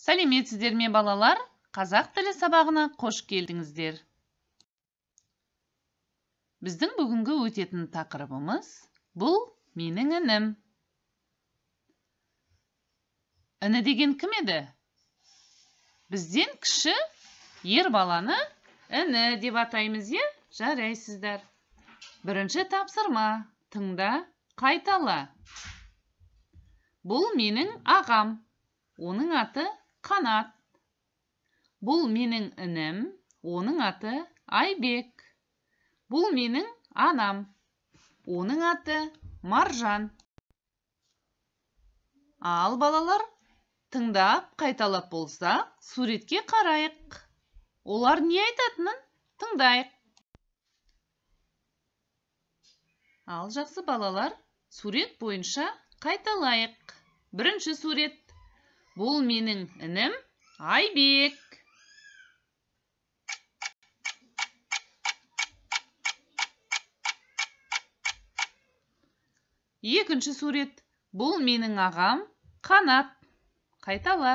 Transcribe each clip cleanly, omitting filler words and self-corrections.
Сәлеметсіздер ме, балалар? Қазақ тілі сабағына қош келдіңіздер. Біздің бүгінгі өтетін тақырыбымыз бұл менің інім. Іні деген кім еді? Бізден кіші ер баланы іні деп атаймыз, е? Жарайсыздар. Бірінші тапсырма. Тыңда, қайтала. Бұл менің ағам. Оның аты Қанат. Бұл менің інім. Оның аты Айбек. Бұл менің анам. Оның аты Маржан. Ал балалар, тыңдап, қайталап болсақ, суретке қарайық. Олар не айтатынын тыңдайық. Ал жақсы балалар, сурет бойынша қайталайық. Бірінші сурет. Бұл менің інім Айбек. Екінші сурет. Бұл менің ағам Қанат. Қайтала.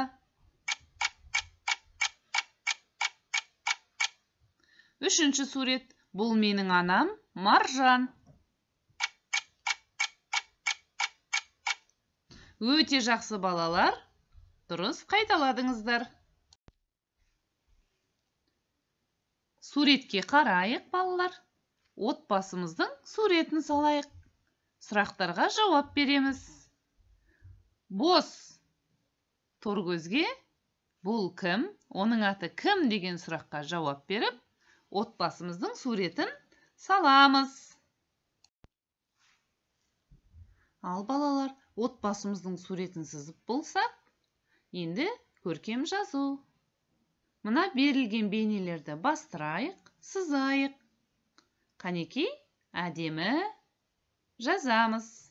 Үшінші сурет. Бұл менің анам Маржан. Өте жақсы балалар. Дұрыс қайталадыңыздар. Суретке қарайық, балалар. Отбасымыздың суретін салайық. Сұрақтарға жауап береміз. Бос торкөзге бұл кім, оның аты кім деген сұраққа жауап беріп, отбасымыздың суретін саламыз. Ал балалар, отбасымыздың суретін сызып болсақ, енді көркем жазу. Мына берілген бейнелерді бастырайық, сызайық. Қанекей, әдемі жазамыз.